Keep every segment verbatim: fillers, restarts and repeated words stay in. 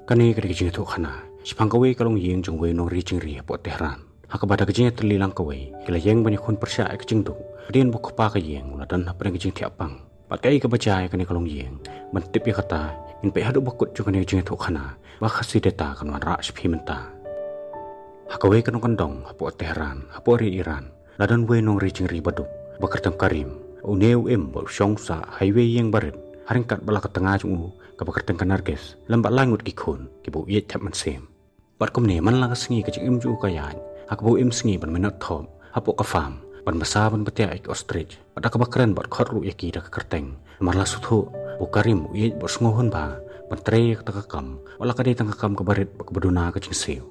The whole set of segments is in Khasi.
Kane ka dei ka jingïathuhkhana shaphang kawei ka longïing jong uwei u nongri jingri hapoh Tehran, ha kaba da ka jingïatylli lang kawei ki la ïeng ban ïakhun pyrshah ïa ka jingduk hadien ba u kpa ka ïing u la don hapdeng ka jingthiah pang. Bad kaei kaba jia ïa kane ka longïing? Ban tip ïa kata, ngin peit haduh ba kut jong kane ka jingïathuhkhana, ba ka Khasi Data kan wanrah sha phi mynta. Ha kawei ka nongkyndong hapoh Tehran, hapoh ri Iran, la don uwei u nongri jingri baduk ba kyrteng Karim. Une u im bad u shong sah ha iwei i ïing barit ha ryngkat bad la ka tnga jong u kaba kyrteng ka Nargis, lem bad lai ngut ki khun kiba u ïeit thep mynsiem. Bad kumne, man la ka sngi ka jingim jong u ka ïaid ha kaba u im sngi ban minot thop hapoh ka farm, ban bsa ban btiah ïa ki ostrich, bad da kaba kren bad khot ruh ïa ki da ka kyrteng. Namar la sngewthuh ba u Karim u ïeit bad u sngewhun bha ban trei ïa kata ka kam, wat la ka dei tang ka kam kaba rit bad kaba duna ka jingsiew.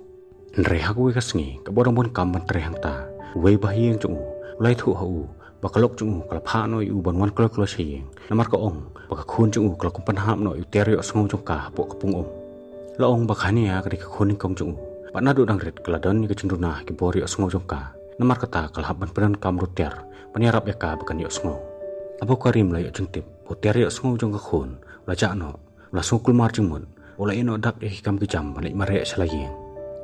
Hynrei ha kawei ka sngi, kaba u dang bun kam ban trei hangta, uwei uba ha ïing jong u u la ïathuh ha u ba ka lok jong u ka la phah noh ïa u ban wan kloi kloi sha ïing, namar ka ong ba ka khun jong u ka la kum pynhap noh ïa u tiar ïohsngew jong ka hapoh ka pung um. La ong ba ka Hania ka dei ka khun nyngkong jong u, bad naduh dang rit ka la don ïa ka jingduna ha ki bor ïohsngew jong ka. Namar kata ka la hap ban pyndonkam da u tiar ban ïarap ïa ka ba kan ïohsngew. Haba u Karim la ïoh jingtip ba u tiar ïohsngew jong ka khun u la jah noh, u la sngewkulmar jingmut, u la ïeh noh dak ïa ki kam ki jam ban leit mareh sha la ïing.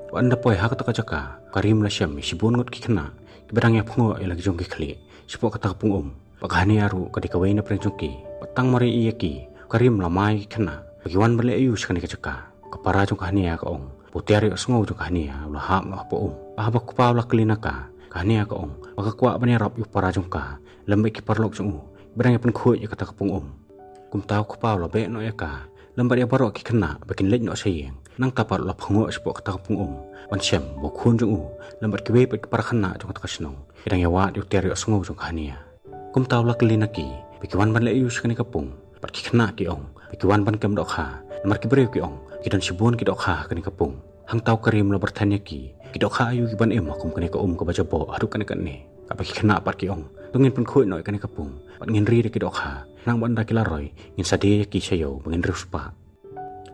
Bad ynda poi ha kata ka jaka, u Karim u la shem ïa shibun ngut ki khynnah kiba dang ïaphngoh ïa la ki jong ki khlieh shapoh kata ka pung um. Bad ka Hania ruh ka dei kawei na pdeng jong ki. Bad tang mar ïohi ïa ki, u Karim u la mai ïa ki khynnah ba ki wan ban leh aïu sha kane ka jaka. Ka para jong ka Hania ka ong ba u tiar ïohsngew jong ka Hania u la hap noh hapoh um. Bad haba u kpa u la kylli na ka, ka Hania ka ong ba ka kwah ban ïarap ïa u para jong ka lem bad ki paralok jong u ba dang ïapynkhuid ïa kata ka pung um. Kumta u kpa u la beh noh ïa ka lem bad ïa baroh ki khynnah ba kin leit noh sha ïing. Nangta pat u la phongo shapoh kata ka pung um ban shem ba u khun jong u lem bad kiwei pat ki para khynnah jong kata ka shnong ki dang ïawad ïa u tiar ïohsngew jong ka Hania. Kumta u la kylli na ki ba ki wan ban leh aïu sha kane ka pung. Bad ki khynnah ki ong ba ki wan ban kem dohkha, namar ki briew ki ong ki don shibun ki dohkha ha kane ka pung. Hangta u Karim u la byrthen ïa ki, ki dohkha aïu ki ban im ha kum kane ka um kaba jaboh haduh katne katne. Katba ki khynnah pat ki ong, to ngin pynkhuid noh ïa kane ka pung, bad ngin ri da ki dohkha, khnang ba ynda ki la roi ngin sa die ïa ki sha ïew ba ngin riewspah.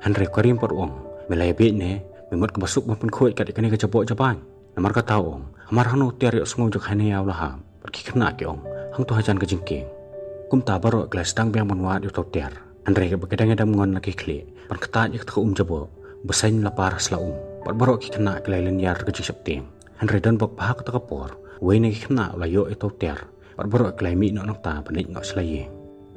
Hynrei u Karim pat u ong, me la ïa bieit ne, me mut kaba suk ban pynkhuid kat ïa kane ka jaboh jabaiñ? Namar kata u ong, hamar hangno u tiar ïohsngew jong ka Hania u la hap? Bad ki khynnah ki ong, hangto hajan ka jingkieng. Kumta baroh ki la sdang biang ban wad ïa uta u tiar. Hynrei ba ki dang ïa dem ngon la ki khlieh ban ktait ïa kata ka um jaboh, u bseiñ u la par ha sla um. Bad baroh ki khynnah ki la ïalynñiar da ka jingsheptieng. Hynrei don bok ba ha kata ka por uwei na ki khynnah u la ïoh ïa uta u tiar, bad baroh ki la ïa mih noh nangta ban leit noh sha la ïing.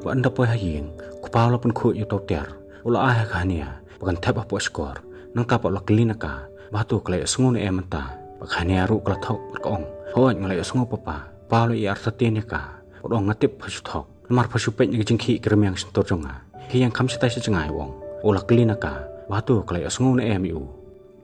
Bad ynda poi ha ïing, u kpa u la pynkhuid ïa uta u tiar, u la ai ha ka Hania ba kan thep hapoh shkor. Nangta pat u la kylli na ka ba hato ka la ïohsngew ne em mynta. Bad ka Hania ruh ka la thok bad ka ong, hooid nga la ïohsngew papa. U kpa u la ïa artatien ïa ka bad u ong, nga tip pha shu thok, namar pha shu peit na ka jingkhih ki rmiang shyntur jong nga. Ka ïing kham shatai sha jngai, u ong. U la kylli na ka ba hato ka la ïohsngew ne em ïa u.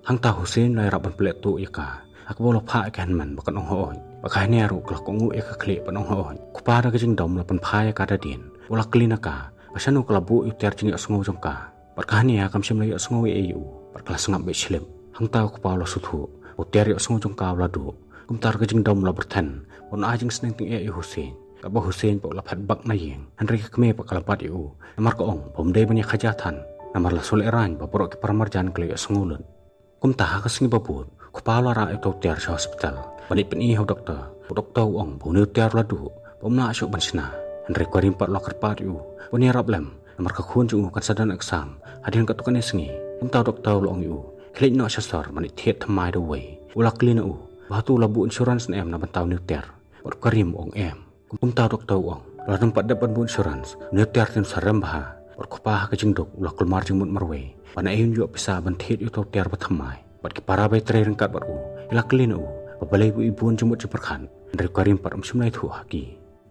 Hangta u Hussein u la ïarap ban pynlehtuh ïa ka ha kaba u la phah ïa ka hynmen ba kan ong hooid. Bad ka Hania ruh ka la kohnguh ïa ka khlieh ban ong hooid. U kpa da ka jingdom u la pynphai ïa ka da dien, u la kylli na ka ba shano ka la buh ïa u tiar jingïohsngew jong ka. Bad ka Hania kam shym la ïohsngew ei ei ïa u, bad ka la sngap beit shlip. Hangta u kpa u la sngewthuh ba u tiar ïohsngew jong ka u la duh. Kumta da ka jingdom u la byrthen ban ai jingsneng tyngeh ïa u Hussein. Katba u Hussein pat u la phet bak na ïing, hynrei ka kmie pat ka la bat ïa u, namar ka ong ba um dei ban ïa khaja than, namar la shu lehraiñ ba baroh ki paramarjan ki la ïohsngew lut. Kumta ha ka sngi ba bud, u kpa u la rah ïa uta u tiar sha hospital ban leit pyni ha u doktor. U doktor u ong ba une u tiar u la duh, ba um lah shuh ban shna. Hynrei u Karim pat u la kyrpad ïa u ban ïarap lem, namar ka khun jong u kan sa don exam hadien katto katne sngi. Kumta u doktor u la ong ïa u, khie leit noh sha sor ban leit thied thymmai da uwei. U la kylli na u ba hato u la buh insurance ne em na bynta une u tiar. Bad u Karim u ong em. Kumta u doktor u ong, lada ym pat dep ban buh insurance, une u tiar te un sa rem bha. Bad u kpa ha ka jingduk u la kulmar jingmut marwei ban ïoh, un ïoh pisa ban thied ïa uta u tiar ba thymmai. Bad ki para ba ïatrei ryngkat bad u ki la kylli na u ba balei u ibun jingmut jingpyrkhat, hynrei u Karim pat um shym la ïathuh ha ki.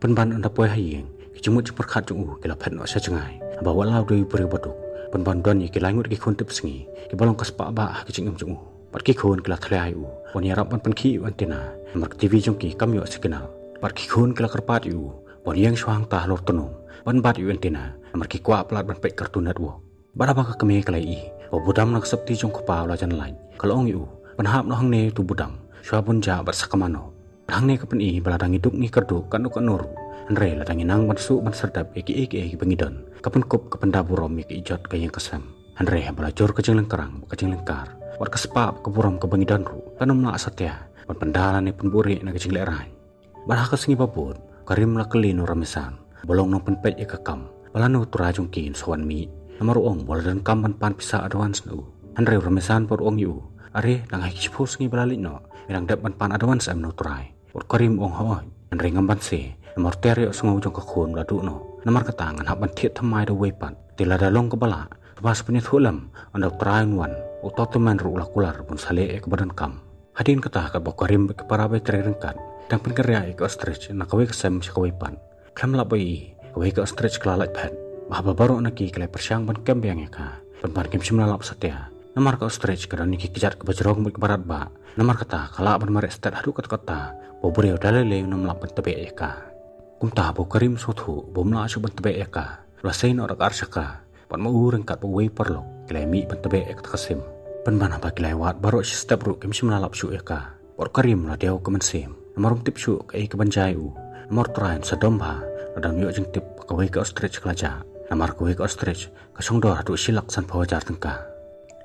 Pynban ynda poi ha ïing, ki jingmut jingpyrkhat jong u ki la phet noh sha jngai, haba wat la u dei u briew baduk. Pynban don ïa ki lai ngut ki khun tipsngi kiba long ka spah bah ha ka jingim jong u. Bad ki khun ki la thlai ïa u ban ïarap ban pynkhih ïa u Antina, namar ka T V jong ki kam ïoh signal. Bad ki khun ki la kyrpad ïa u ban ïeng shuwa hangta halor tnum ban bat ïa u Antina, namar ki kwah palat ban peit Cartoon Network. Bad haba ka kmie ka la ïohi ba u budam na ka sopti jong u kpa u la jan lait, ka la ong ïa u, pynhap noh hangne ïa utu u budam shuwa bun jah bad sa kma noh. Hangne ka pyni ba lada ngi duk ngi kyrduh katno katno ruh, hynrei lada ngi nang ban suk ban serdep ïa kiei kiei kiba ngi don, ka pynkup ka pynda burom ïa ka ijot ka ïing ka sem. Hynrei haba la jur ka jinglyngkrang bad ka jinglyngkar, wat ka spah bad ka burom kaba ngi don ruh kan ym lah satia ban pynda lane pynbuhrieh na ka jinglehraiñ. Bad ha ka sngi ba bud, u Karim u la kylli na u Ramizan, uba long nongpynpeit ïa ka kam, ba lano u trai jong ki un sa wan mih. Namar u ong ba u la donkam ban pan pisa advance na u. Hynrei u Ramazan pat u ong ïa u, "Are, dang hai ki shiphew sngi ba la leit noh, me dang dep ban pan advance em na u trai?" Bad u Karim u ong, "Hooid, hynrei ngam banse, namar u ter ïohsngew jong ka khun u la duh noh. Namar kata ngan hap ban thied thymmai da uwei pat. Te lada long kaba lah, to ba sa pynïathuh lem, ynda u trai un wan, uta u tymmen ruh u la kular ban sa leh ïa kaba donkam." Hadien kata katba u Karim bad ki para ba ïatrei ryngkat ki dang pynkynriah ïa ka ostrich na kawei ka sem sha kawei pat, khlem lap ba ïohi, kawei ka ostrich ka la lait phet. Bad haba baroh na ki ki la pyrshang ban kem biang ïa ka, pynban kim shym la lap satia. Namar ka ostrich ka don ïa ki kjat kaba jrong bad kaba radbah. Namar kata ka lah ban mareh stet haduh katta katta ba u briew da lei lei un ym lah ban tbeh ïa ka. Kumta ba u Karim u sngewthuh ba um lah shuh ban tbeh ïa ka, u la sei noh da ka ar shaka. Bad ma u ryngkat bad uwei u paralok ki la mih ban tbeh ïa kata ka sim. Pynban haba ki la wad baroh shi step ruh kim shym la lap shuh ïa ka. Bad u Karim u la diaw ka mynsiem, namar um tip shuh kaei kaban jia ïa u. Namar u trai un sa dom bha lada um ïoh jingtip ba kawei ka ostrich ka la jah. Namar kawei ka ostrich ka shong dor haduh shi lak sanphew hajar tyngka.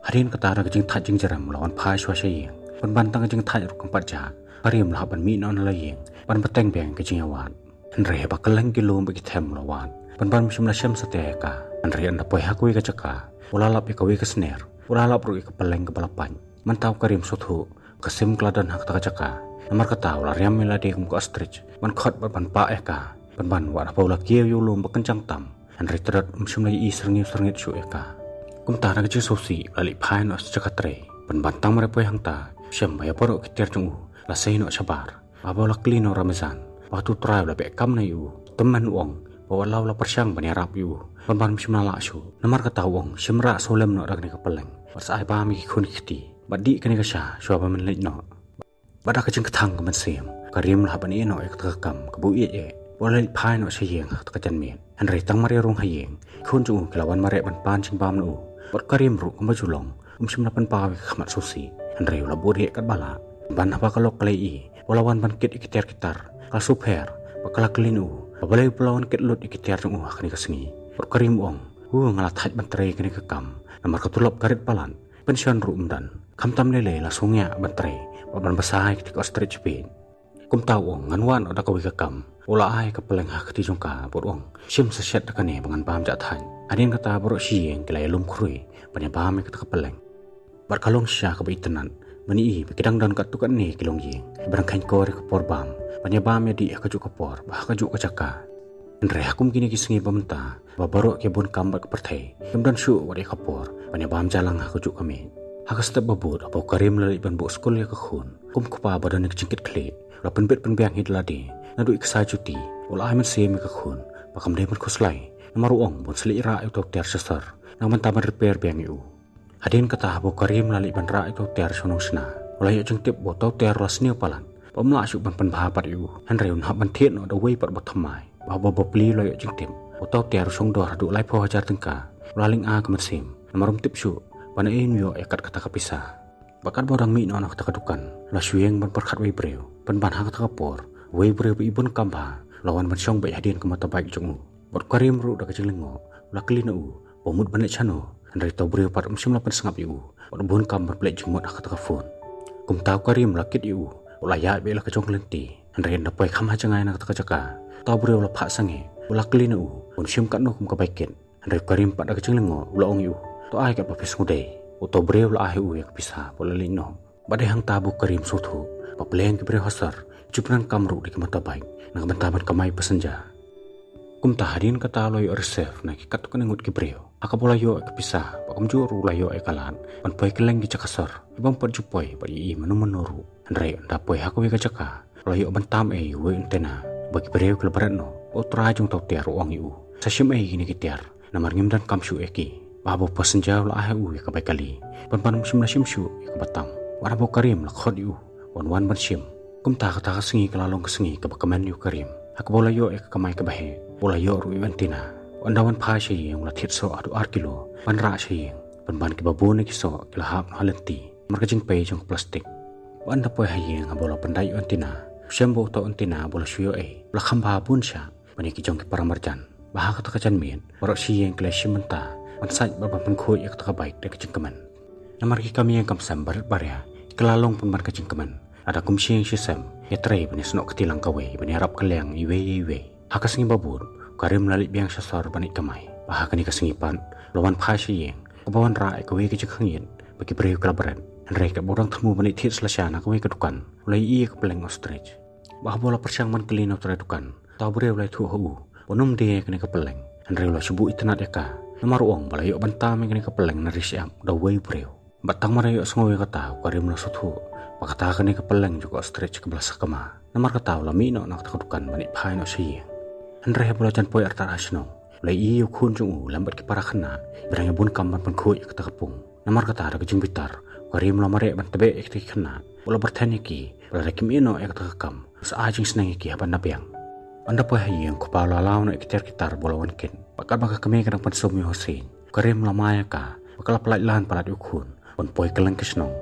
Hadien kata da ka jingthait jingjrem u la wan phai shuwa sha ïing. Pynban tang ka jingthait ruh kam pat jah, u Karim u la hap ban mih noh na la ïing ban bteng biang ïa ka jingïawad. Hynrei haba kylleng ki lum bad ki them u la wad, pynban um shym la shem satia ïa ka. Hynrei ynda poi ha kawei ka jaka, u la lap ïa kawei ka sner, u la lap ruh ïa ka pylleng kaba la pait. Mynta u Karim u sngewthuh ba ka sim ka la don ha kata ka jaka. Namar kata u la riam ïa lade kum ka ostrich ban khot bad ban pah ïa ka. Pynban wat haba u la kiew ïa u lum ba kynjang tam, hynrei tdot um shym la ïohi syrngiew syrngit shuh ïa ka. Kumta da ka jingsngewsih u la leit phai noh sha jaka trei. Pynban tang mar ïa poi hangta u shem ba ïa baroh ki tiar jong u la sei noh shabar. Bad haba u la kylli na u Ramazan ba uto u trai u la beh kam na ïa u, u tymmen u ong ba wat la u la pyrshang ban ïarap ïa u, pynban um shym la lah shuh. Namar kata u ong, "Shim rah sawlem noh da kane ka pylleng, bad sa ai bam ïa ki khun ki kti, bad dih kane ka sha shuwa ba men leit noh." Bad da ka jingkthang ka mynsiem, u Karim u la hap ban ïeh noh ïa kata ka kam kaba u ïeit eh, bad u la leit phai noh sha ïing ha kata ka janmiet. Hynrei tang mar ïa rung ha ïing, ki khun jong u ki la wan mareh ban pan jingbam na u. Bad u Karim ruh kumba ju long, um shym la pynpaw ïa ka khmat sngewsih, hynrei u la buhrieh katba lah. Pynban haba ka lok ka la ïohi ba u la wan ban kit ïa ki tiar ki tar, ka la sngewpher bad ka la kylli na u ba balei u la wan kit lut ïa ki tiar jong u ha kane ka sngi. Bad u Karim u ong, "Hu, nga la thait ban trei kane ka kam, namar ka tulop ka rit palat, pension ruh ym don. Khamtam lei lei la sngewsih ban trei bad ban bsa ïa kata ka ostrich peit." Kumta u ong, "Ngan wad noh da kawei ka kam." U la ai ka pylleng ha ka kti jong ka bad u ong, "Shim sa shet da kane ba ngan bam jah thait." Hadien kata baroh shi ïing ki la ïalum khrui ban ïabam ïa kata ka pylleng. Bad ka long shisha kaba itynnad ban ïohi ba ki dang don katto katne ki longïing kiba dang kheiñkor ïa ka por bam ban ïabam ïadih ha kajuh ka por bad ha kajuh ka jaka. Hynrei ha kum kine ki sngi ba mynta ba baroh ki bun kam bad ka pyrthei, kim don shuh wat ïa ka por ban ïabam jalang ha kajuh ka miet. Ha ka step ba bud haba u Karim u la leit ban buh skul ïa ka khun, kum u kpa ba don ïa ka jingkit khlieh, u la pynbit pynbiang hi da lade naduh ïa ka sai juti. U la ai mynsiem ïa ka khun ba kam dei ban khuslai, namar u ong ba un sa leit rah ïa uto u tiar sha sor na ka bynta ban repair biang ïa u. Hadien kata haba u Karim u la leit ban rah ïa uto u tiar sha u nongshna, u la ïoh jingtip ba uto u tiar u la sniew palat, ba um lah shuh ban pynbha pat ïa u, hynrei un hap ban thied noh da uwei pat uba thymmai. Bad haba u bapli u la ïoh jingtip ba uto u tiar u shong dor haduh laiphew hajar tyngka, u la lyngngoh ka mynsiem, namar um tip shuh ba naei un ïoh ïa kat kata ka pisa. Bad katba u dang mih noh na kata ka dukan, u la shu ïeng ban pyrkhat wei briew. Pynban ha kata ka por, uwei u briew ba ibun kam bha u la wan ban shong beit hadien ka motorbike jong u. Bad u Karim ruh da ka jinglyngngoh u la kylli na u ba u mut ban leit shano, hynrei uto u briew pat um shym la pynsngap ïa u, bad u bun kam ban pynleit jingmut ha kata ka phone. Kumta u Karim u la kit ïa u, u la ïaid beit la ka jong ka lynti. Hynrei ynda poi kham ha jngai na kata ka jaka, uto u briew u la phah sangeh, u la kylli na u ba un shim katno kum ka bai kit. Hynrei u Karim pat da ka jinglyngngoh u la ong ïa u, "To ai katba phi sngewdei." Uto u briew u la ai ha u ïa ka pisa bad u la leit noh. Bad dei hangta ba u Karim u sngewthuh ba pleng ki briew ha sor ki ju pyndonkam ruh da ki motorbike na ka bynta ban kamai passenger. Kumta hadien kata u la ïoh receive na ki katto katne ngut ki briew, ha kaba u la ïoh ïa ka pisa, bad kumjuh ruh u la ïoh ïa ka lad ban poi kylleng ki jaka sor kiba um pat ju poi bad ïohi mano mano ruh. Hynrei ynda poi ha kawei ka jaka, u la ïoh ban tam ei ïa uwei u antenna ba ki briew ki la bret noh, bad u trai jong uto u tiar u ong ïa u, "Sa shim ei ïa kine ki tiar, namar ngim donkam shuh ïa ki." Bad haba u passenger u la ai ha u ïa ka bai kali, pynban um shym la shim shuh ïa kaba tam. Bad haba u Karim u la khot ïa u ba un wan ban shim, kumta kata ka sngi ka la long ka sngi kaba kmen ïa u Karim, ha kaba u la ïoh ïa ka kamai kaba heh, u la ïoh ruh ïa u antenna. Ynda wan phai sha ïing u la thied soh haduh ar kilo ban rah sha ïing. Pynban kiba bun na ki soh ki la hap noh ha lynti namar ka jingpei jong ka plastik. Bad ynda poi ha ïing haba u la pyndait ïa u antenna, u shem ba uto u antenna ba u la shu ïoh ei u la kham bha bun shah ban ïa ki jong ki para marjan. Bad ha kata ka janmiet baroh shi ïing ki la shim bynta ban sait bad ban pynkhuid ïa kata ka bike da ka jingkmen. Namar ki kam ïing kam sem barit baria ki la long pynban ka jingkmen, lada kum shi ïing shi sem ïatrei ban ïasnoh kti lang kawei ban ïarap kylliang iwei ïa iwei. Ha ka sngi ba bud u Karim u la leit biang sha sor ban leit kamai. Bad ha kane ka sngi pat u la wan phai sha ïing, kaba wanrah ïa kawei ka jingkhang ïit ba ki briew ki la bret. Hynrei katba u dang thmu ban ïaid thied sla sha na kawei ka dukan, u la ïohi ïa ka pylleng ostrich. Bad haba u la pyrshang ban kylli na u trai dukan, uta u briew u la ïathuh ha u ba un ym die ïa kane ka pylleng. Hynrei u la shu buh itynnad ïa ka, namar u ong ba la ïoh ban tam ïa kane ka pylleng na ri shyiap da uwei u briew. Bad tang mar ïohsngew ïa kata, u Karim u la sngewthuh ba kata kane ka pylleng jong ka ostrich kaba la sakma. Namar kata u la mih noh na kata ka dukan ban ïaid phai noh sha ïing. Hynrei haba u la jan poi artat ha shnong, u la ïohi ïa u khun jong u lem bad ki para khynnah kiba dang ïa bun kam ban pynkhuid ïa kata ka pung. Namar kata da ka jingbitar, u Karim u la mareh ban tbeh ïa kita ki khynnah, u la byrthen ïa ki ba lada kim ïeh noh ïa kata ka kam, u sa ai jingsneng ïa ki ha ban da biang. Ynda poi ha ïing, u kpa u la law noh ïa ki tiar ki tar ba u la wan kit. Bad katba ka kmie ka dang pynsum ïa u Hussein, u Karim u la mai ïa ka ba ka la pyllait lan palat ïa u khun ban poi kylleng ka shnong.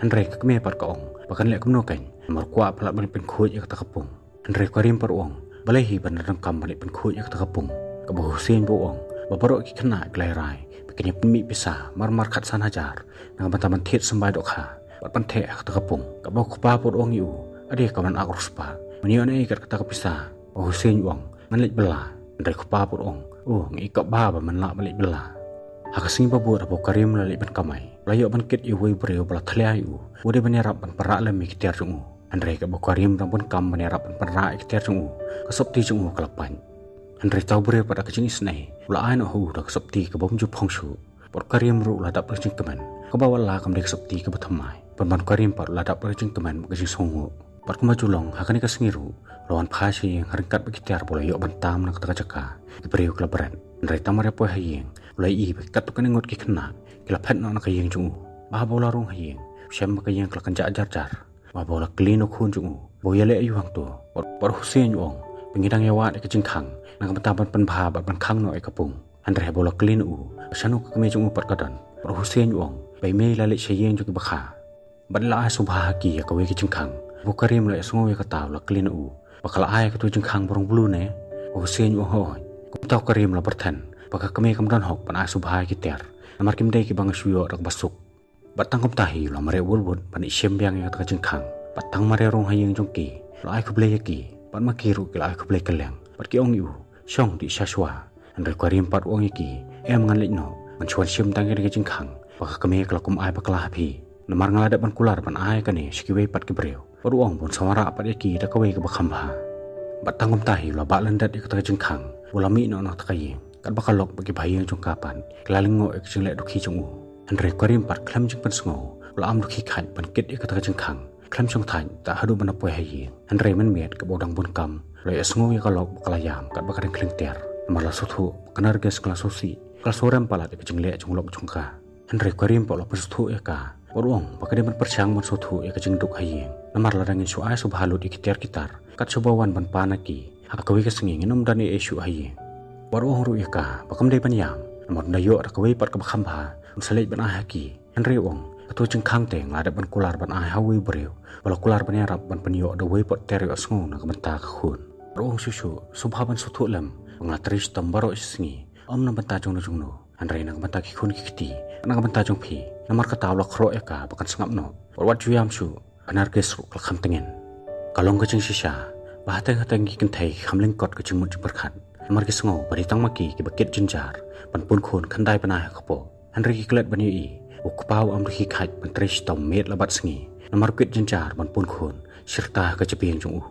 Hynrei ka kmie pat ka ong ba kan leh kumno keiñ, namar u kwah palat ban ïa pynkhuid ïa kata ka pung. Hynrei u Karim pat u ong, balei hi ban da donkam ban ïa pynkhuid ïa kata ka pung, katba u Hussein pat u ong ba baroh ki khynnah ki la rai ba kin ïa pynmih pisa mar mar khatsan hajar na ka bynta ban thied symbai dohkha bad ban theh ha kata ka pung. Katba u kpa pat u ong ïa u, ade, kam don ak ruh spah, men ïoh naei kat kata ka pisa? Bad u Hussein u ong, ngan leit bylla. Hynrei u kpa pat u ong, o, nga i kaba ba men lah ban leit bylla. Ha ka sngi ba bud haba u Karim u la leit ban kamai, u la ïoh ban kit ïa uwei u briew ba la thalia ïa u ba u dei ban ïarap ban pynrah lem ïa ki tiar jong u. Hynrei katba u Karim u dang bun kam ban ïarap ban pynrah ïa ki tiar jong u, ka sopti jong u ka la pait. Hynrei uta u briew pat da ka jingisynei u la ai noh ha u da ka sopti kaba ym ju phong shuh. Bad u Karim ruh u la dap da ka jingkmen kaba wat la kam dei ka sopti kaba thymmai. Pynban u Karim pat u la dap da ka jingkmen bad ka jingsngewnguh. Bad kumba ju long, ha kane ka sngi ruh u la wan phai sha ïing ha ryngkat bad ki tiar ba u la ïoh ban tam na kata ka jaka. Ki briew ki la bret. Hynrei tang mar ïa poi ha ïing, u la ïohi ba katto katne ngut ki khynnah ki la phet noh na ka ïing jong u. Bad haba u la rung ha ïing, u shem ba ka ïing ka la kynjah jar jar. Bad haba u la kylli na u khun jong u ba u ïaleh aïu hangto, bad, bad u Hussein u ong ba ngi dang ïa wad ïa ka jingkhang na ka bynta ban pynbha bad ban khang noh ïa ka pung. Hynrei haba u la kylli na u ba shano ka kmie jong u pat ka don, bad u Hussein u ong ba i mei i la leit sha ïing jong ki bakha bad i la ai sngewbha ha ki ïa kawei ka jingkhang. Bad u Karim u la ïohsngew ïa kata, u la kylli na u ba ka la ai ïa kato ka jingkhang ba rong blue ne? Bad u Hussein u ong, hooid. Kumta u Karim u la byrthen ba ka kmie kam don hok ban ai sngewbha ïa ki tiar, namar kim dei kiba nga shu ïoh da kaba suk. Bad tang kumta hi u la mareh wut wut ban ïashim biang ïa kata ka jingkhang. Bad tang mar ïa rung ha ïing jong ki, u la ai khublei ïa ki, bad ma ki ruh ki la ai khublei kylliang. Bad ki ong ïa u, shong dih sha shuwa. Hynrei u Karim pat u ong ïa ki, em, ngan leit noh, ngan shu wan shim tang ïa kane ka jingkhang ba ka kmie ka la kum ai bakla ha phi. Namar nga la dep ban kular ban ai kane sha kiwei pat ki briew. Bad u ong ba un sa wanrah pat ïa ki da kawei kaba kham bha. Bad tang kumta hi u la bah lyndet ïa kata ka jingkhang, u la mih noh na kata ka ïing. Katba ka lok bad ki bahaïing jong ka pat ki la lyngngoh ïa ka jingleh dukhi jong u. Hynrei u Karim pat khlem jingpynsngew u la am dukhi khait ban kit ïa kata ka jingkhang. Khlem shong thait, tad haduh ban da poi ha ïing. Hynrei mynmiet katba u dang bun kam, u la ïohsngew ïa ka lok ba ka la ïam katba ka dang khlieng tiar. Namar la sngewthuh ba ka Nargis ka la sngewsih, ka la sngewrem palat ïa ka jingleh jong u lok jong ka. Hynrei u Karim pat u la pynsngewthuh ïa ka, bad u ong ba ka dei ban pyrshang ban sngewthuh ïa ka jingduk ha ïing. Namar lada ngin shu ai sngewbha lut ïa ki tiar ki tar, kat shaba wan ban pan na ki, ha kawei ka sngi ngin ym don ei ei shuh ha ïing. Bad u ong ruh ïa ka ba kam dei ban ïam, namar ynda ïoh da kawei pat kaba kham bha, un sa leit ban ai ha ki. Hynrei u ong, kato ka jingkhang te nga la dep ban kular ban ai ha uwei u briew ba la kular ban ïarap ban pynïoh da uwei u potter ïohsngew na ka bynta ka khun. Bad u ong shuh shuh, sngewbha ban sngewthuh lem ba nga la trei shitom baroh shi sngi, ym na ka bynta jongno jongno, hynrei na ka bynta ki khun ki kti, na ka bynta jong phi. Namar kata u la khroh ïa ka ba kan sngap noh. Bad wat ju ïam shuh, ka Nargis ruh ka la kham tngen. Ka long ka jingshisha ba hateng hateng ki kynthei ki kham lyngkot ka jingmut jingpyrkhat, namar ki sngew ba dei tang ma ki kiba kit jynjar ban pun khun khyndai bnai ha kpoh. Hynrei ki klet ban ïohi ba u kpa u am dukhi khait ban trei shitom miet la bad sngi, namar u kit jynjar ban pun khun shirta ha ka jabieng jong u.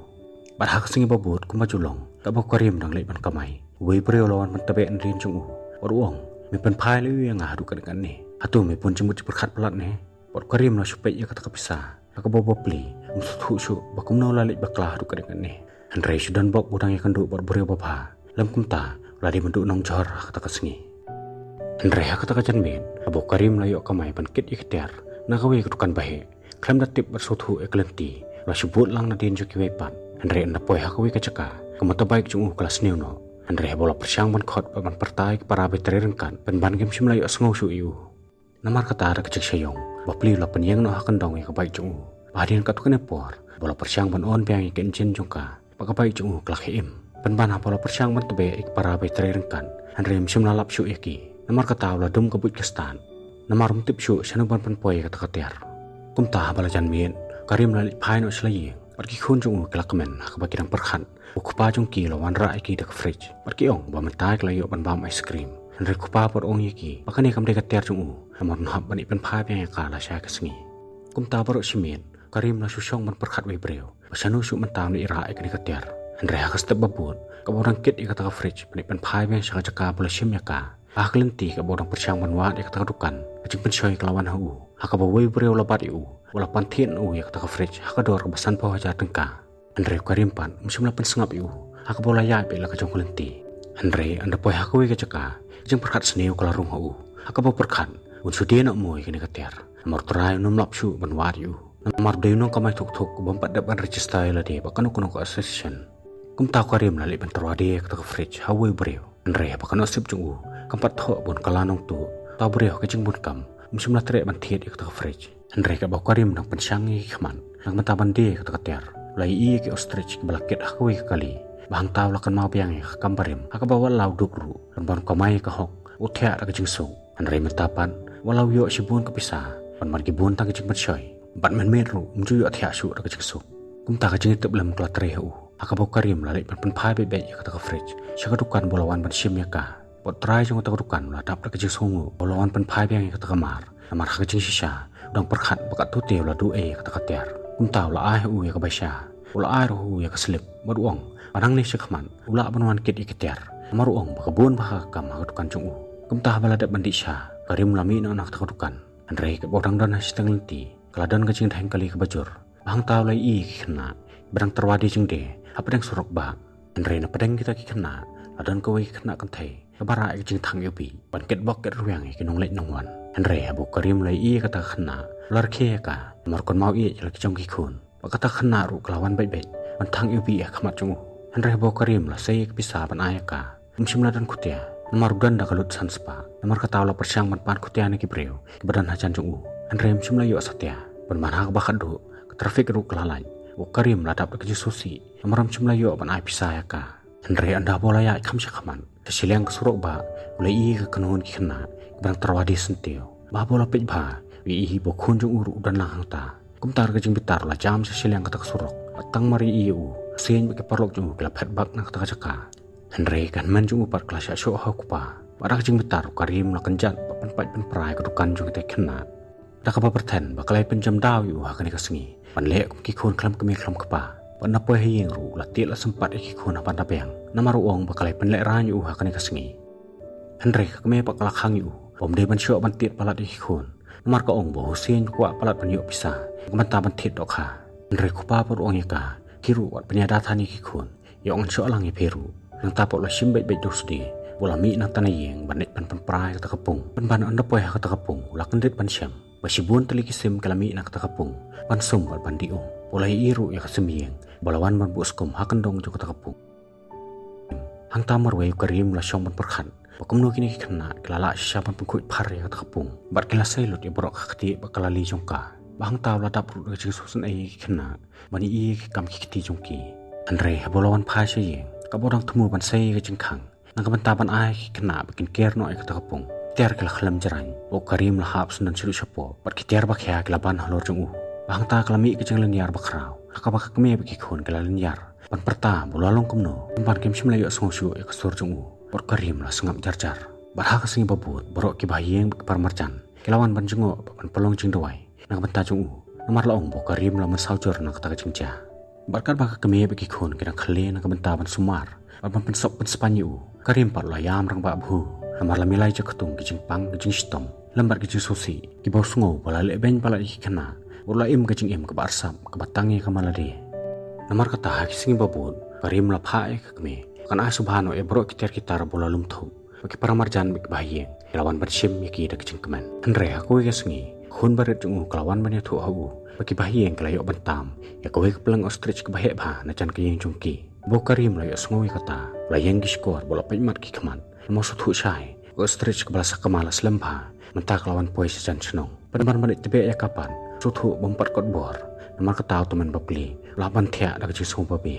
Bad ha ka sngi ba bud kumba ju long, katba u Karim u dang leit ban kamai, uwei u briew u la wan ban tbeh nadien jong u. Bad u ong, me pynphai leh aiu ïa nga haduh katne katne? Hato me bun jingmut jingpyrkhat palat ne? Bad u Karim u la shu peit ïa kata ka pisa ha kaba u bapli, um sngewthuh shuh ba kumno u la leit bakla haduh katne katne. Hynrei shu don bok ba u dang ïakynduh bad u briew babha, lym kumta u la dei ban duh nongjhor ha kata ka sngi. Hynrei ha kata ka janmiet, haba u Karim u la ïoh kamai ban kit ïa ki tiar na kawei ka dukan baheh, khlem da tip bad sngewthuh ïa ka lynti, u la shu bud lang nadien jong kiwei pat. Hynrei ynda poi ha kawei ka jaka, ka motorbike jong u ka la sniew noh. Hynrei haba u la pyrshang ban khot bad ban pyrta ïa ki para battery ryngkat, pynban kim shym la ïohsngew shuh ïa u. Namar kata da ka jingshah ïong, u bapli u la pynïeng noh ha kyndong ïa ka bike jong u. Bad hadien katto katne por, haba u la pyrshang ban on biang ïa ka injin jong ka, bad ka bike jong u ka la khie im. Pynban haba u la pyrshang ban tbeh ïa ki para battery ryngkat, hynrei ym shym la lap shuh ïa ki. Namar kata u la dum ka buit ka start, namar um tip shuh shano ban pynpoi ïa kata ka tiar. Kumta haba la janmiet, u Karim u la leit phai noh sha la ïing, bad ki khun jong u ki la kmen ha kaba ki dang pyrkhat ba u kpa jong ki u la wanrah ïa ki da ka fridge, bad ki ong ba mynta ki la ïoh ban bam ice cream. Hynrei u kpa pat u ong ïa ki ba kane kam dei ka tiar jong u, namar un hap ban ïa pynphai biang ïa ka la shai ka sngi. Kumta baroh shi miet Karim la shu shong ban pyrkhat wei briew ba shano shuh mynta un ïa rah ïa kane ka tiar. Hynrei ha ka step ba bud kaba u dang kit ïa kata ka fridge ban ïa pynphai biang sha ka jaka ba la shim ïa ka, ha ka lynti kaba u dang pyrshang ban wad ïa kata ka dukan, ka jingpynshoi ka la wan ha u, ha kaba wei briew la bat ïa u, u la pan thied na u ïa kata ka fridge ha ka dor kaba sanphew hajar tyngka. Hynrei u Karim pat um shym la pynsngap ïa u ha kaba u la ïaid beit la ka jong ka lynti. Hynrei ynda poi ha kawei ka jaka, ka jingpyrkhat sniew ka la rung ha u ha kaba u pyrkhat un shu die noh mo ïa kane ka tiar, namar u trai un ym lap shuh ban wad ïa u, namar u dei u nongkamai thuk thuk ba um pat dep ban register ïa lade bad kano kano ka association. Kumta u Karim la leit ban tyrwa die ïa kata ka fridge ha uwei u briew. Hynrei haba ka nusip jong u kam pat thoh ba un kylla nongtuh, uta u briew ha ka jingbun kam um shym la treh ban thied ïa kata ka fridge. Hynrei kaba u Karim u dang pynshang ïa ki khmat na ka bynta ban die ïa kata ka tiar, u la ïohi ïa ki ostrich kiba la kit ha kawei ka kali. Bad hangta u la kynmaw biang ïa ka kam barim ha kaba wat la u duk ruh, ban ban kamai ïa ka hok, u thiah da ka jingsuk. Hynrei mynta pat wat la u ïoh shibun ka pisa ban ban ki bun tang ka jingpynshoi, bad mynmiet ruh um ju ïoh thiah shuh da ka jingsuk. Kumta ka jingïatiplem ka la trei ha u ha kaba u Karim la leit ban pynphai beit beit ïa kata ka fridge sha ka dukan ba u la wan ban shim ïa ka. Bad u trai jong kata ka dukan u la dap da ka jingsngewnguh ba u la wan pynphai biang ïa kata ka mar, namar ha ka jingshisha u dang pyrkhat ba katto te u la duh ei ïa kata ka tiar. Kumta u la ai ha u ïa ka baisha, u la ai ruh ha u ïa ka slip bad u ong ba nangne shakhmat u lah ban wan kit ïa ki tiar, namar u ong ba ka bun bha ka kam ha ka dukan jong u. Kumta haba la dep ban dih sha, u Karim u la mih noh na kata ka dukan. Hynrei kaba u dang don ha shiteng lynti ka la don ka jingdheng kali kaba jur. Bad hangta u la ïohi ïa ki khynnah ba dang tyrwa die jingdie hapdeng surok bah. Hynrei na pdeng kita ki khynnah la don kawei ka khynnah kynthei kaba rah ïa ka jingthang ïa u bih ban kit bok kit rwiang ïa ki nongleit nongwan. Hynrei haba u Karim u la ïohi ïa kata ka khynnah u la rkhie ïa ka, namar u kynmaw ïeit ïa la ki jong ki khun. Bad kata ka khynnah ruh ka la wan beit beit ban thang ïa u bih ha khmat jong u. Hynrei haba u Karim u la sei ïa ka pisa ban ai ïa ka, um shym la don khutia, namar u don da ka lut san spah. Namar kata u la pyrshang ban pan khutia na ki briew kiba don hajan jong u, hynrei um shym la ïoh satia. Pynban ha kaba khatduh ka traffic ruh ka la lait, u Karim u la dap da ka jingsngewsih namar um shym la ïoh ban ai pisa ïa ka. Hynrei ynda haba u la ïaid kham sha khmat, sha shiliang ka surok bah u la ïohi ïa ka kynhun ki khynnah kiba dang tyrwa die syntiew. Bad haba u la peit bha u ïohi ba u khun jong u ruh u don lang hangta. Kumta da ka jingbitar u la jam sha shiliang kata ka surok. Bad tang mar ïohi ïa u, u seiñ bad ki paralok jong u ki la phet bak na kata ka jaka. Hynrei ka hynmen jong u pat ka la shah shoh ha u kpa. Bad da ka jingbitar u Karim u la kynjat bad pynpait pynpra ïa ka dukan jong kita ki khynnah, da kaba pyrthen ba ka la ïa pynjam daw ïa u ha kane ka sngi ban leh kum ki khun khlem kmie khlem kpa. Bad na poi ha ïing ruh u la tied la sympat ïa ki khun ha ban da biang, namar u ong ba ka la ïa pynlehraiñ ïa u ha kane ka sngi. Hynrei ka kmie pat ka la khang ïa u ba um dei ban shoh ban tied palat ïa ki khun, namar ka ong ba u seiñ ba kwah palat ban ïoh pisa na ka bynta ban thied dohkha. Hynrei u kpa pat u ong ïa ka, khie ruh wat pynïada than ïa ki khun, ïoh ngan shoh lang ïa phi ruh. Nangta pat u la shim beit beit da u sdie bad u la mih na tang na ïing ban leit ban pynpra ïa kata ka pung. Pynban ynda poi ha kata ka pung u la kyndit ban shem ba shibun tylli ki sim ki la mih na kata ka pung ban sum bad ban dih um. Bad u la ïohi ruh ïa ka sim ïing ba la wan ban buh skum ha kyndong jong kata ka pung. Hangta marwei u Karim u la shong ban pyrkhat ba kumno kine ki khynnah ki la lah shisha ban pynkhuid phar ïa kata ka pung, bad ki la sei lut ïa baroh ka ktieh bad ka lali jong ka. Bad hangta u la dap ruh da ka jingsngewsynei ïa ki khynnah ban ïohi ïa ki kam ki kti jong ki. Hynrei haba u la wan phai sha ïing, kaba u dang thmu ban sei ïa ka jingkhang na ka bynta ban ai ïa ki khynnah ba kin ker noh ïa kata ka pung, ki tiar ki la khlem jraiñ. Bad u Karim u la hap syndon shaduh shapoh bad ki tiar ba khia ki la ban halor jong u. Bad hangta ka la mih ka jinglynñiar bakhraw ha kaba ka kmie bad ki khun ki la lynñiar ban pyrta ba u la long kumno, pynban kim shym la ïohsngew shuh ïa ka sur jong u. Bad u Karim u la sngap jar jar. Bad ha ka sngi ba bud baroh kiba ha ïing bad ki paramarjan ki la wan ban jngoh bad ban pynlong jingduwai na ka bynta jong u, namar la ong ba u Karim u la mynsaw jur na kata ka jingjia. Bad katba ka kmie bad ki khun ki dang khyllei na ka bynta ban sumar bad ban pynsop pynspaiñ ïa u, u Karim pat u la ïam rangbah bha, namar la mih lai jaktung ki jingpang, ki jingshitom lem bad ki jingsngewsih kiba u sngew ba la lehbeiñ palat ïa ki khynnah, bad u la im ka jingim kaba arsap kaba tang ïa ka man lade. Namar kata ha ki sngi ba bud u Karim u la phah ïa ka kmie ba kan ai sngewbha noh ïa baroh ki tiar ki tar ba u la lum thuh, bad ki paramarjan bad kiba ha ïing ki la wan ban shim ïa ki da ka jingkmen. Hynrei ha kawei ka sngi ka khun barit jong u ka la wan ban ïathuh ha u ba kiba ha ïing ki la ïoh ban tam ïa kawei ka pylleng ostrich kaba heh bha na jan ka ïing jong ki. Haba u Karim u la ïohsngew ïa kata u la ïeng ki shkor bad u la peit mat ki khmat, namar u sngewthuh shai ba ka ostrich kaba la sakma la slem bha mynta ka la wan poi sha jan shnong. Pynban ban leit tbeh ïa ka pat u sngewthuh ba um pat kot bor, namar kata u tymmen bapli u la hap ban thiah da ka jingsngew babe.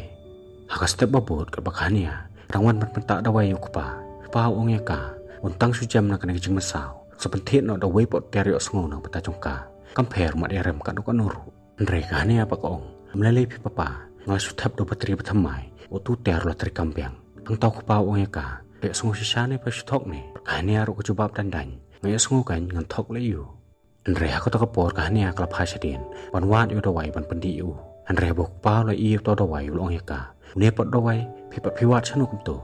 Ha ka step ba bud katba ka Hania ka dang wan ban pyntah dawai ïa u kpa, u kpa u ong ïa ka ba un tang shu jem na kane ka jingmynsaw, sa pynthied noh da uwei pat u tiar ïohsngew na ka bynta jong ka, kam pher mat ïarem katno katno ruh. Hynrei ka Hania pat ka ong, ym lei lei phi papa, nga la shu thep da u batri ba thymmai, utu u tiar u la treikam biang. Hangta u kpa u ong ïa ka, phi ïohsngew shisha ne phi shu thok ne? Ka Hania ruh ka jubab dang dang, Nga ïohsngew kan ngan thok leh ïa u. Hynrei ha kata ka por ka Hania ka la phai shadien ban wad ïa u dawai ban pyndih ïa u. Hynrei haba u kpa u la ïohi ïa uta u dawai u la ong ïa ka, une pat u dawai phi pat phi wad shano kumto?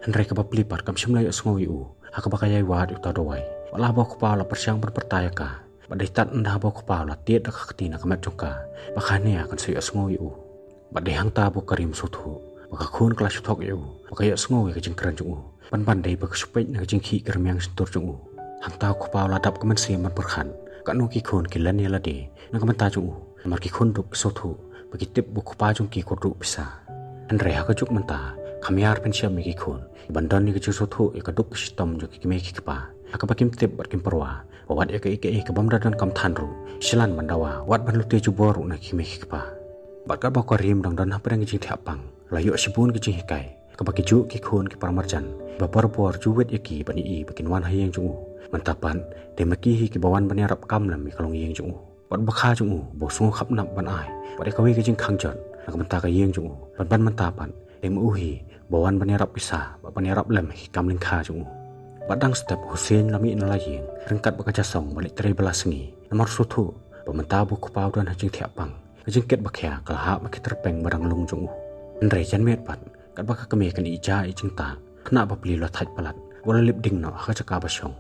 Hynrei kaba pli pat kam shym la ïohsngew ïa u ha kaba ka ïai wad ïa uta u dawai. Wat la haba u kpa u la pyrshang ban pyrta ïa ka, bad dei tad ynda haba u kpa u la tied da ka kti na ka met jong ka ba ka Hania kan sa ïohsngew ïa u. Bad dei hangta ba u Karim u sngewthuh ba ka khun ka la shu thok ïa u, ba ka ïohsngew ïa ka jingkren jong u. Pynban dei ba ka shu peit na ka jingkhih ka rmiang shyntur jong u. Hangta u kpa u la dap ka mynsiem ban pyrkhat katno ki khun ki len ïa lade na ka bynta jong u. Namar ki khun duk ki sngewthuh ba ki tip ba u kpa jong ki u kyrduh pisa. Hynrei ha ka juk mynta kham ïar pynshem ïa ki khun ban don ïa ka jingsngewthuh ïa ka duk ka shitom jong ki kmie ki kpa, ha kaba kim tip bad kim pyrwa ba wat ïa kaei kaei ka bym da donkam than ruh, sha lan ban dawa, wat ban lute jubor ruh na ki kmie ki kpa. Bad katba u Karim dang don hapdeng ka jingthiah pang, u la ïoh shibun ka jinghikai kaba ki juh ki khun ki paramarjan ba barabor ju wit ïa ki ban ïohi ba kin wan ha ïing jong u. Mynta pat dei ma ki hi kiba wan ban ïarap kam lem ïa ka longïing jong u. Bad ba kha jong u ba u sngew khapnap ban ai bad ïa kawei ka jingkhang jot na ka bynta ka ïing jong u. Bad ban mynta pat dei ma u hi ba wan ban ïarap pisa bad ban ïarap lem ha ki kam lyngkha jong u. Bad dang step u Hussein u la mih na la ïing ryngkat bad ka Jasong ban leit trei bylla sngi. Namar u sngewthuh ba mynta ba u kpa u don ha jingthiah pang, ka jingkit ba khia ka la hap ma ki tyrpeng ba dang lung jong u. Hynrei janmiet pat katba ka kmie kan ïeh jia ïeh jingtah, ka khynnah ba pli u la thait palat bad u la lip ding noh ha ka jaka ba shong.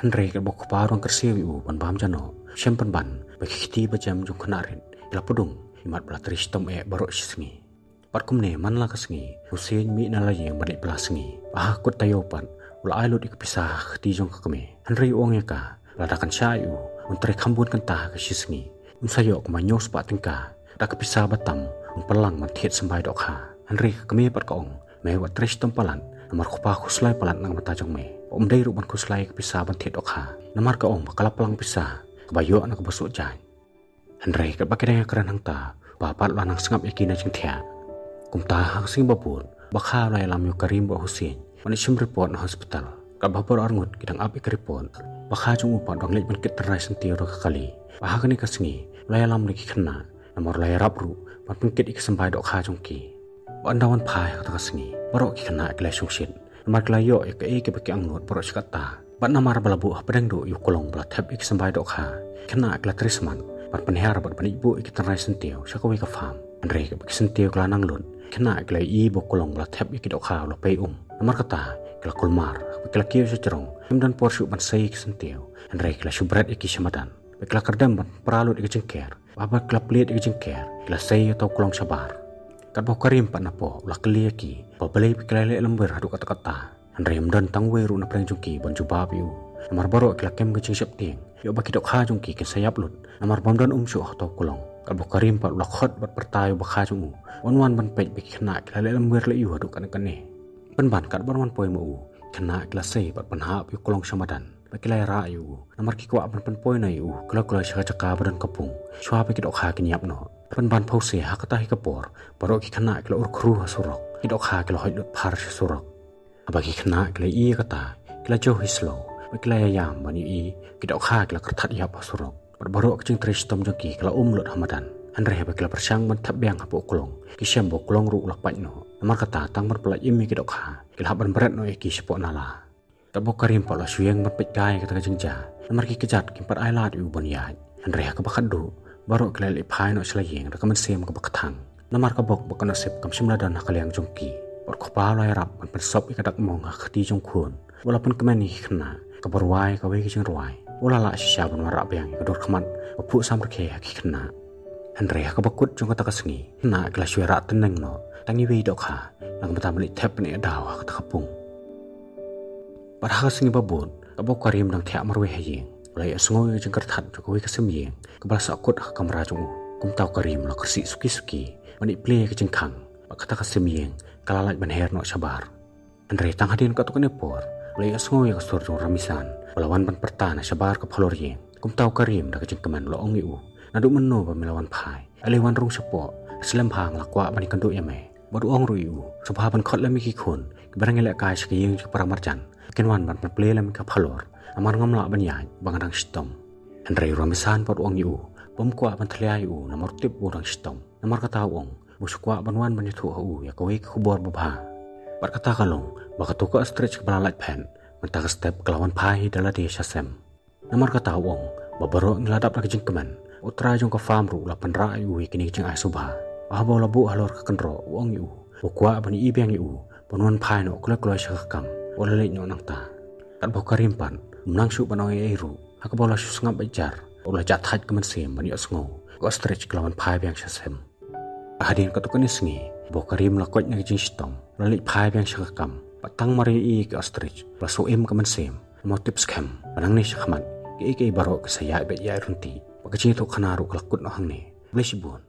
Hynrei katba u kpa u dang kyrsiew ïa u ban bam ja noh, u shem pynban ba ki kti ba jem jong u khynnah rit ki la pudung, imat ba la trei shitom eh baroh shi sngi. Bad kumne man la ka sngi u Hussein u mih na la ïing ban leit bylla sngi. Bad ha ka kut taïew pat u la ai lut ïa ka pisa ha ka kti jong ka kmie. Hynrei u ong ïa ka ba lada kan shah ïa u, un trei kham bun kynta ha ka shi sngi. Um sa ïoh kumba hynñiew spah tyngka. Da ka pisa ba tam un pynlang ban thied symbai dohkha. Hynrei ka kmie pat ka ong, me wat trei shitom palat, namar u kpa u khuslai palat na ka bynta jong me. Bad um dei ruh ban khuslai ïa ka pisa ban thied dohkha, namar ka ong ba ka la pynlang pisa kaba ïoh na kaba suk jaiñ. Hynrei katba ki dang ïakren hangta, u kpa pat u la nang sngap ïa ki na jingthiah. Kumta ha ka sngi ba bud, ba kha u la ïalam ïa u Karim bad u Hussein ban leit shim report na hospital. Katba baroh arngut ki dang ap ïa ka report, ba kha jong u pat u dang leit ban kit tynrai syntiew da ka kali. Bad ha kane ka sngi u la ïalam da ki khynnah, namar u la ïarap ruh ban pynkit ïa ka symbai dohkha jong ki. Bad ynda wan phai ha kata ka sngi, baroh ki khynnah ki la shongshit namar ki la ïoh ïa kaei kaba ki angnud baroh shi katta. Bad namar ba la buh hapdeng duh ïa u klong ba la thep ïa ki symbai dohkha, ki khynnah ki la trei smat ban pynhiar bad ban ïeh buh ïa ki tynrai syntiew sha kawei ka farm. Hynrei katba ki syntiew ki la nang lut, ki khynnah ki la ïohi ba u klong ba la thep ïa ki dohkha u la pei um. Namar kata ki la kulmar bad ki la kiew sha jrong. Kim don por shuh ban sei ïa ki syntiew, hynrei ki la shu bret ïa ki sha madan. Bad ki la kyrdem ban pra lut ïa ka jingker. Bad haba ki la plied ïa ka jingker, ki la sei ïa uta u klong shabar. Katba u Karim pat napoh u la kylli ïa ki ba balei ba ki la leh lem wir haduh katta katta. Hynrei ym don tang uwei ruh na pdeng jong ki ban jubab ïa u. Namar baroh ki la kem ka jingsheptieng ïoh ba ki dohkha jong ki kin sa ïap lut, namar bym don um shuh ha uta u klong. Katba u Karim pat u la khot bad pyrta ïa u bakha jong u ban wan ban peit ba ki khynnah ki la leh lem wir leh aiu haduh katne katne. Pynban katba wan poi ma u, ki khynnah ki la sei bad pynhap ïa u klong sha madan. Bad ki la ïarap ïa u namar ki kwah ban pynpoi noh ïa u kloi kloi sha ka jaka ba don ka pung, shuwa ba ki dohkha kin ïap noh. Pynban phewse ha kata hi ka por, baroh ki khynnah ki la urkhru ha surok, ki dohkha ki la hoit lut phar sha surok. Haba ki khynnah ki la ïohi ïa kata, ki la jew hi slow bad ki la ïaïam ban ïohi, ki dohkha ki la kyrthat ïap ha surok. Bad baroh ka jingtrei shitom jong ki ka la um lut ha madan. Hynrei haba ki la pyrshang ban thep biang hapoh u klong, ki shem ba u klong ruh u la pait noh. Namar kata tang ban pyllait im ïa ki dohkha, ki la hap ban bret noh ïa ki shapoh nala. Katba u Karim pat u la shu ïeng ban peit kai ïa kata ka jingjia, namar ki kjat kim pat ailad ïa u ban ïaid. Hynrei ha kaba khatduh, baroh ki la leit phai noh sha la ïing da ka mynsiem kaba kthang. Namar ka bok ba ka nusip kam shym la don ha ka liang jong ki. Bad u kpa u la ïarap ban pynsop ïa ka dak mong ha ka kti jong u khun. U la pynkmen ïa ki khynnah, kaba rwai ïa kawei ka jingrwai. U la lah shisha ban wanrah biang ïa ka dur khmat ba phuh samrkhie ha ki khynnah. Hynrei ha kaba kut jong kata ka sngi, ki khynnah ki la shu ïarap tyneng noh tang iwei i dohkha na ka bynta ban leit thep ne daw ha kata ka pung. Bad ha ka sngi ba bud, katba u Karim u dang thiah marwei ha ïing, u la ïohsngew ïa ka jingkyrthat jong kawei ka sim ïing kaba la sahkut ha ka kamra jong u. Kumta u Karim u la kyrsih suki suki ban ïeh plie ïa ka jingkhang, bad kata ka sim ïing ka la lait ban her noh shabar. Hynrei tang hadien katto katne por, u la ïohsngew ïa ka sur jong u Ramisan uba la wan ban pyrta na shabar ka phalor ïing. Kumta u Karim da ka jingkmen u la ong ïa u, naduh mynno ba me la wan phai? Ale wan rung shapoh, slem bha, nga la kwah ban ïakynduh ïa me. Bad u ong ruh ïa u, sngewbha ban khot lem ïa ki khun kiba dang ïalehkai sha ka ïing jong ki paramarjan, ba kin wan ban pynplie lem ïa ka phalor, namar ngam lah ban ïaid ba nga dang shitom. Hynrei u Ramisan pat u ong ïa u ba um kwah ban thlia ïa u namar u tip ba u dang shitom. Namar kata u ong ba u shu kwah ban wan ban ïathuh ha u ïa kawei ka khubor babha. Bad kata ka long ba kato ka ostrich kaba la lait phet Mynta ka step ka la wan phai da lade sha Sem. Namar kata u ong ba baroh ngi la dap da ka jingkmen. U trai jong ka farm ruh u la pynrah ïa u ïa kine ki jingai sngewbha. Haba u la buh halor ka kynroh u ong ïa u ba u kwah ban ïohi biang ïa u ban wan phai noh kloi kloi sha ka kam. U la leit noh nangta. Katba u Karim pat um nang shuh ban ong ei ei ruh, ha kaba u la shu sngap beit jar, u la jah thait ka mynsiem ban ïohsngew. Ka ostrich ka la wan phai biang sha Sem. Hadien katto katne sngi, ba u Karim u la koit na ka jingshitom, u la leit phai biang sha ka kam. Bad tang mar ïohi ïa ka ostrich, u la shu im ka mynsiem. Namar u tip skhem ba nangne shakhmat, kiei kiei baroh ki sa ïaid beit ïaid ryntih. Bad ka jingïathuhkhana ruh ka la kut noh hangne. Khublei shibun.